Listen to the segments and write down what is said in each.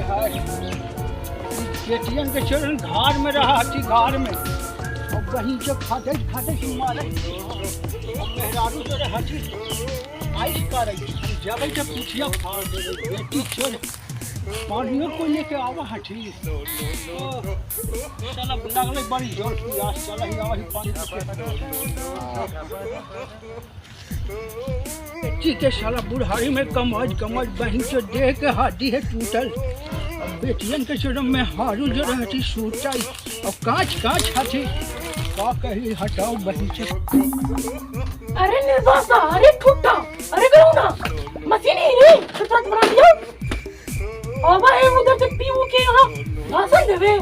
हाय बेटियन के चरण घर में रहा हती घर में और वहीं जो खाते खाते से मारे और मेहरारू जो रहा हती आइस करे हम जबै के पूछिया फाड़ देबै बेटी छोड़ पानियो कोई लेके आवा हठी साला लगले बड़ी जोर प्यास चला ही आवा ही पानी पी के। बेटी के साला बुढ़ारी में कमज कमज बहन के देह के हड्डी है टूटल अब बेटियन के चरण में हारू जो रहती सूटाई और कांच कांच हथी का कही हटाओ बहन से। अरे निर्वासा, अरे ठुट्टा, अरे गरुणा, मशीन ही रे तुरंत बना दिया। आवा है उधर से पीऊ के यहाँ भाषण देवे।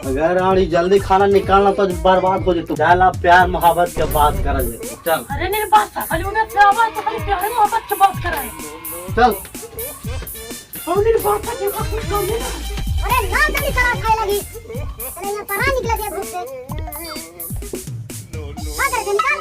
अगर रानी जल्दी खाना निकालना तो बर्बाद हो जेतु। चल अब प्यार मोहब्बत के बात करल जेतु, चल। अरे निर्वासा, खाली उधर से आवा तो खाली प्यार मोहब्बत के बात कराए। चल। और निर्वासा के पास कुछ काम नहीं है। अरे ना जल्दी शराब खाए लगी। अरे यहाँ परा निकला दिया भूख से। हाँ कर निकाल।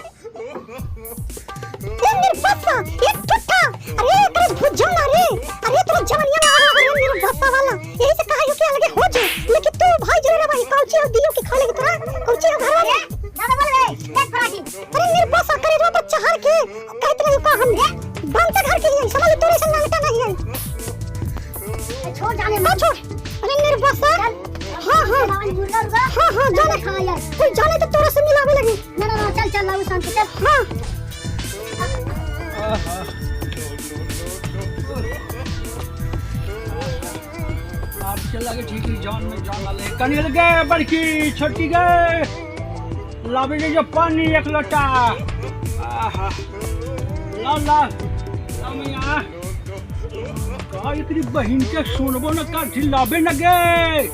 ए निर्वासा, ये टुट्टा, अरे तेरे भुज्जा ना रे, अरे तेरे जवनिया ना आ रे निर्वासा वाला। यही से कहा कि अलगे हो जो, लेकिन तू भाई जरा भाई काउची और दियो के खा लेगी तोरा, काउची और घर वाले। दादा बोल रे, देख पराठी। अरे निर्वासा करे रो बच्चा हर के, कहत रही का हम बनता घर के ही समझ तोरे से नांगटा नहीं है। छोड़ जाने मत छोड़। अरे निर्वासा, हाँ हाँ हाँ हाँ जाने खा यार, कोई जाने तो तोरा से मिलावे लगी। ना ना ना चल चल लाओ शांति चल। हाँ आप चला के ठीक ही जान में जान वाले कनियल गए बड़की छोटी गए लावे के जो पानी एक लोटा। आहा ला ला ला मियां का एकरी बहिन के सुनबो न काठी लाबे न गे।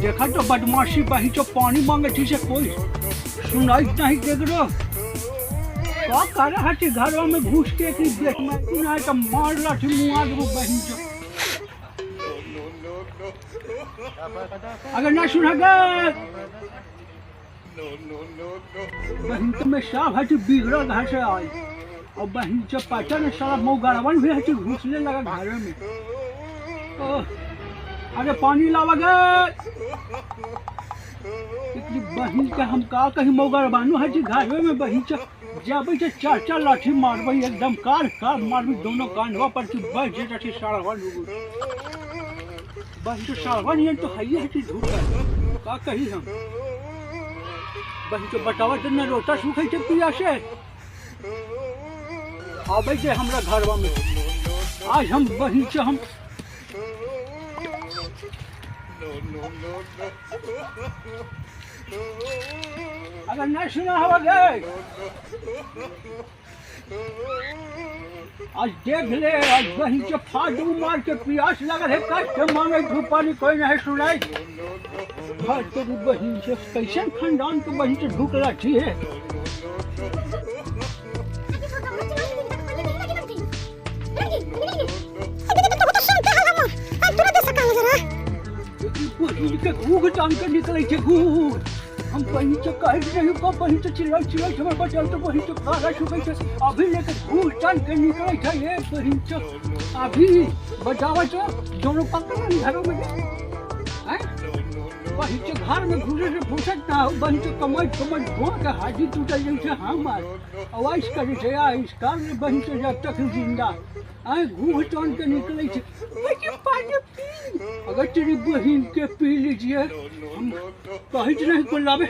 देखा तो बदमाशी बहिन जो पानी मांगे थी से कोई सुनाई नहीं देख रो। का कर रहा थी घरों में घुस के कि देख में ना तो मार लाठी मुआ देबो बहिन जो। अगर ना सुना गे बहिन तो मैं साफ हटी बिगड़ल घर से आई और बहिन जो पता न साला मऊगरवन भी हटी घुसने लगा घर में। ओह, अरे पानी लावा गे। इतनी बहिन के हम का कहीं मऊगरवानो हटी घर में बहिन जो जाबे से चार चार लाठी मारबई एकदम कार कार मारबी दोनों कांधवा पर की बस जे लाठी साड़वा नुगु। बहिन तो साड़वा नहीं तो हइये हटी झूठ का कही हम। बहिन तो बतावा तो न रोटा सूखै छै पिया से। आबै छै हमरा घरवा में आज हम बहिन से हम अगर नहीं सुना हवा गए आज देख ले आज बहिन के फाड़ू मार के प्यास लगल है कष्ट मांगे धूप पानी कोई नहीं सुनाई। भाई तो बहिन से कैसे खानदान के बहिन से ढूक लाठी है। बहिन के घूघ टांग के निकले छे घूघ। हम बहिन से कहे नहीं को बहिन से चिल्लाई चिल्लाई हमर बचल तो बहिन से खाना छुपै छे अभी लेके घूघ टांग के निकले छे ये बहिन से अभी बचावा तो दोनों पकड़ नहीं घरों में हैं बहिन से घर में घुसे से फुर्सत ना हो बहिन से कमाई कमाई धो के हाजी टूटल जाइ छे हमार आवाज करे छे आ इस कार में बहिन से जब तक जिंदा आए घूघ टांग के निकले छे पानी पी अगर तेरी बहिन के पी लीजिए हम कहीं नहीं को लावे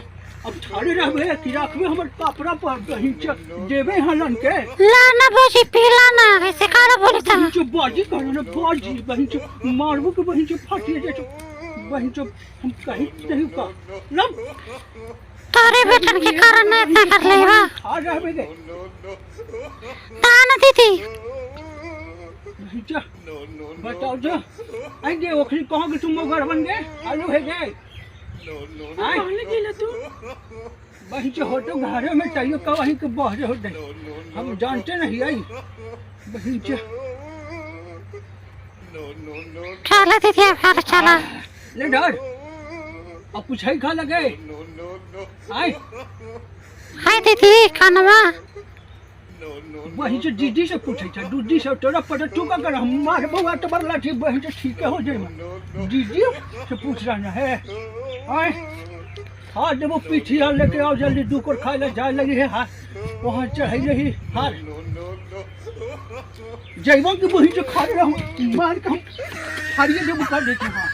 अब ठाड़े रहबे कि राखबे हमर कपड़ा पर बहिन से देबे हलन के लाना बोसी पीला ना ऐसे कारा बोले था बहिन से बाजी करो ना बाजी बहिन से मारबो के बहिन से फाटिए जाए बहिन से हम कहीं नहीं का लब तारे बेटन के कारण ना इतना कर ले बा आ रहबे गे ना ना दीदी बहिन से बताओ जो आएंगे ओखरी कहाँ के तुम घर बन गए आलू है गए आए कहाँ गेला तू बहिन से होटो घरे में चाहिए कहीं के बहरे होते हम जानते नहीं आई बहिन से। चला दीदी अब घर चला ले डर अब कुछ ही खा लगे आए हाय दीदी खानवा वही से दीदी से पूछे छे, दीदी से तोरा पर तू का कर हम मार बउआ तोर लाठी वही से ठीक हो जाए। दीदी से पूछ रहा है आए हाँ देबो पीठी हार लेके आओ जल्दी, दू कोर खाए ला जाए लगी है हार वहाँ चढ़ाई रही हार जैबो कि वही से खा रहा हूँ मार के हम हारिए देबो कर देते। हाँ।